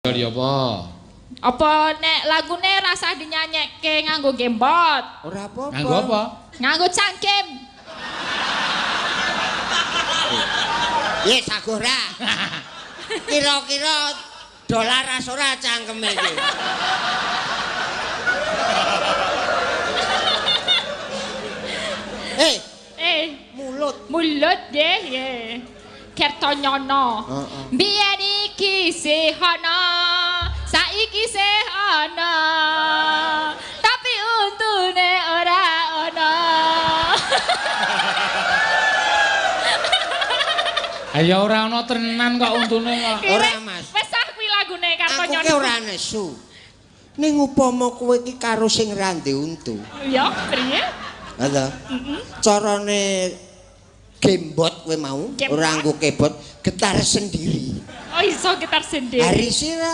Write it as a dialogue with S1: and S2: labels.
S1: Ya apa?
S2: Apa nek lagune rasah dinyanyekke nganggo gembot?
S3: Ora apa-apa.
S1: Nganggo apa?
S2: Nganggo cangkem.
S3: Ye sagoh ra. Kira-kira dolar ora cangkeme iki. Mulut.
S2: Mulut nggih, nggih. Kertonyono.
S3: Heeh.
S2: Biyen iki sih ana, saiki sih ana. Tapi untune ora ana.
S1: Ayo ora ana tenan kok untune kok.
S3: Ora, Mas.
S2: Wis ah kuwi lagune
S3: Aku
S2: Kartonyono.
S3: ki ora nesu. Ning upama kowe iki karo sing ra ndek untu.
S2: Ya, priye?
S3: Ha ta? Carane gembot kowe mau, ora nganggo kebot, getar sendiri.
S2: Oh iso getar sendiri.
S3: Hari sira